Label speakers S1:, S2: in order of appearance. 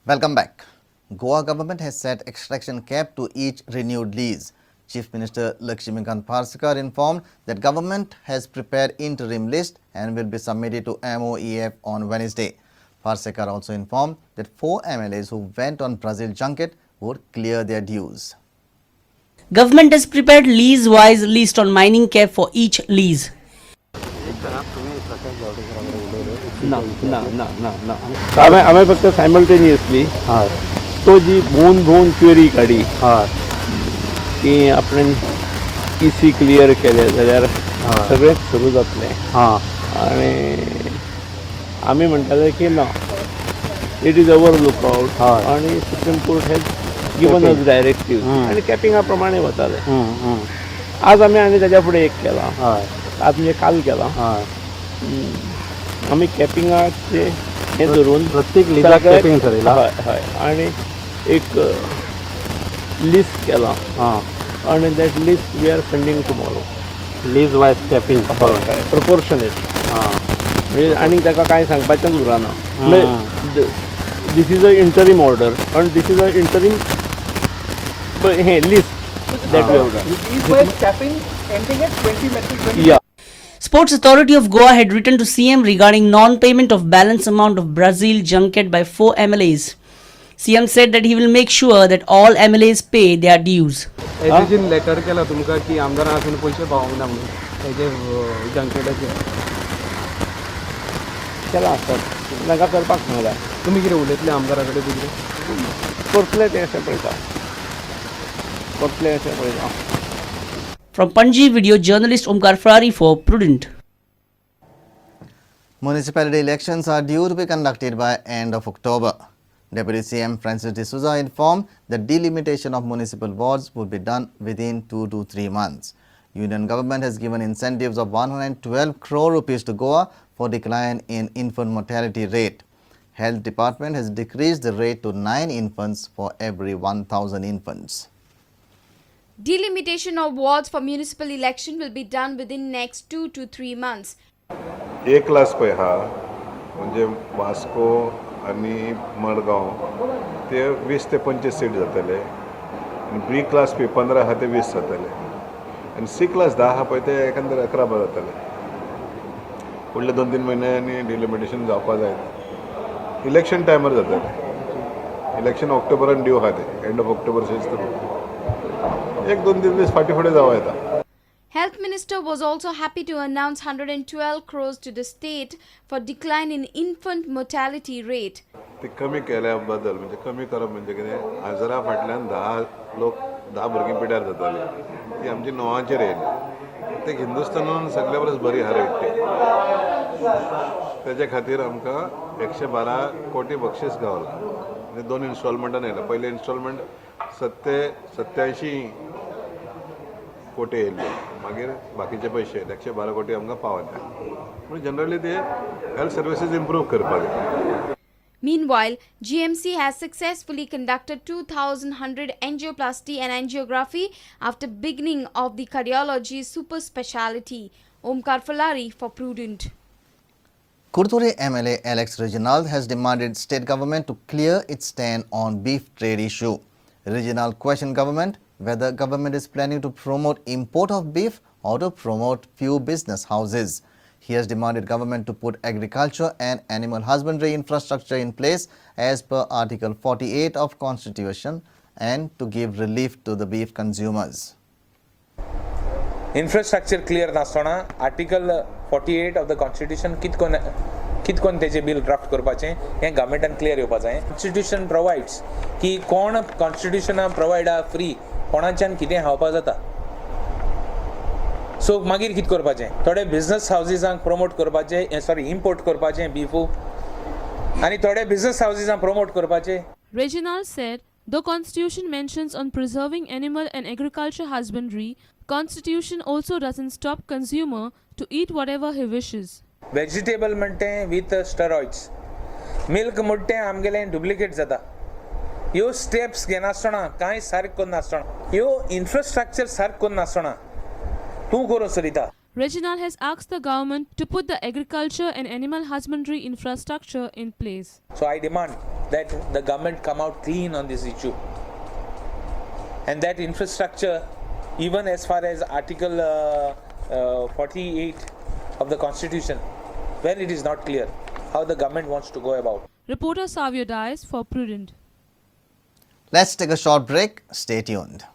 S1: Welcome back. Goa government has set extraction cap to each renewed lease. Chief Minister Laxmikant Parsekar informed that government has prepared interim list and will be submitted to MOEF on Wednesday. Parsekar also informed that 4 MLAs who went on Brazil junket would clear their dues.
S2: Government has prepared lease-wise list on mining cap for each lease.
S3: ना ना ना ना ना, हांवें हांवें फक्त simultaneously तो जी भोवन भोवन क्वेरी काडी की आपणें ई सी क्लियर केले जाल्यार सगळेंच सुरू जातलें. आनी आमी म्हणटाले की ना, it is our lookout आनी Supreme Court has given us directive आनी कॅपिंगा प्रमाणे वताले. आज आमी आनी ताच्या फुडें एक केला, आज म्हणजे काल केला. आमी कॅपिंगाचे हें धरून
S4: प्रत्येक लिजाक कॅपिंग ठरयला.
S3: हय हय, आणि एक लिस्ट केला आणि that list we are sending tomorrow.
S4: Lease wise capping.
S3: हय, प्रपोर्शनेट. म्हणजे आनी ताका कांय सांगपाचेंच उरना. म्हणजे this is a interim order आणि this is a interim हें list that we have done.
S5: Capping ending at 20 metric 20.
S3: या.
S2: Sports Authority of Goa had written to CM regarding non-payment of balance amount of Brazil junket by 4 MLAs. CM said that he will make sure that all MLAs pay their dues.
S5: एजीन letter केला तुमकां की आमदारान अजून पयशे पावोंक ना म्हणून तेजे जंकेटाचे?
S3: केलां आसत, तांकां करपाक सांगलां.
S5: तुमी कितें उलयतले आमदारा कडेन बी कितें?
S3: करतले तें अशें पळयता, करतले अशें पळयता.
S2: From Panji, video journalist Omkar Ferrari for Prudent.
S1: Municipality elections are due to be conducted by end of October. Deputy CM Francis D'Souza informed that delimitation of municipal wards would be done within 2 to 3 months. Union government has given incentives of 112 crore rupees to Goa for decline in infant mortality rate. Health Department has decreased the rate to 9 infants for every 1000 infants.
S6: Delimitation of wards for municipal election will be done within next 2 to 3 months.
S7: A class पळय आहा, म्हणजे वास्को आनी मडगांव, ते 20 ते 25 seat जातले आनी बी class पळय 15 आहा ते 20 जातले आनी सी क्लास 10 आहा पळय ते एकंदर 11 जातले. फुडले 2-3 म्हयन्यांनी डिलिमिटेशन जावपा जाय. इलेक्शन टायमार जातले. इलेक्शन ऑक्टोबरान ड्यू आहा, ते एंड ऑफ ऑक्टोबर शेच एक दोन तीन दीस फाटीं फुडें जावं येता.
S6: Health Minister was also happy to announce 112 crores to the state for decline in infant mortality rate.
S7: ती कमी केल्या बद्दल, म्हणजे कमी करप म्हणजे कितें, हजारा फाटल्यान 10 लोक, 10 भुरगीं पिड्यार जातालीं, ती आमची णवांचेर येयली. ते हिंदुस्थानान सगल्या परस बरी आहा रेट ती. तेजे खातीर आमकां 112 कोटी बक्षीस गावलां. म्हणजे दोन इन्स्टॉलमेंटान येयला. पयलें इन्स्टॉलमेंट 87 कोटी येयल्ले, मागीर बाकीचे पयशे 112 कोटी आमकां पावल्या. म्हणजे जनरली ते हेल्थ सर्विसीस इम्प्रूव करपाक.
S6: Meanwhile, GMC has successfully conducted 2,100 angioplasty and angiography after beginning of the cardiology super speciality. Omkar Falari for Prudent.
S1: Curtorim MLA Alex Reginald has demanded state government to clear its stand on beef trade issue. Reginald questioned government whether government is planning to promote import of beef or to promote few business houses. He has demanded government to put agriculture and animal husbandry infrastructure in place as per Article 48 of Constitution and to give relief to the beef consumers.
S8: Infrastructure clear नासतना Article 48 of the Constitution कित कोन्न कित कोन्न तेजें bill draft करपाचें हें गव्हर्मेंटान clear येवपा जाय. कॉन्स्टिट्यूशन प्रोवायड्स की कोण कॉन्स्टिट्युशना प्रोवायड आहा फ्री, कोणाच्यान कितें खावपा जाता. सो मागीर कितें करपाचें? थोडे बिझनस हावजीसांक प्रमोट करपाचें, सॉरी, इम्पोर्ट करपाचें बिफू आनी थोडे बिझनस हावजीसांक प्रमोट करपाचें.
S9: Reginald said, the constitution mentions on preserving animal and agriculture husbandry, constitution also doesn't stop consumer to eat whatever he wishes.
S8: Vegetable म्हणटे विथ स्टेरॉइड्स, मिल्क म्हणटे आमगेलें duplicate जाता. ह्यो स्टेप्स घेनासतना, कांय सारकें करनासतना, ह्यो इन्फ्रास्ट्रक्चर सारकें करनासतना तूं करूं सरिता.
S9: Reginald has asked the government to put the agriculture and animal husbandry infrastructure in place.
S8: So I demand that the government come out clean on this issue. And that infrastructure, even as far as Article 48 of the Constitution, when it is not clear how the government wants to go about.
S9: Reporter Savio Dias for Prudent.
S1: Let's take a short break. Stay tuned.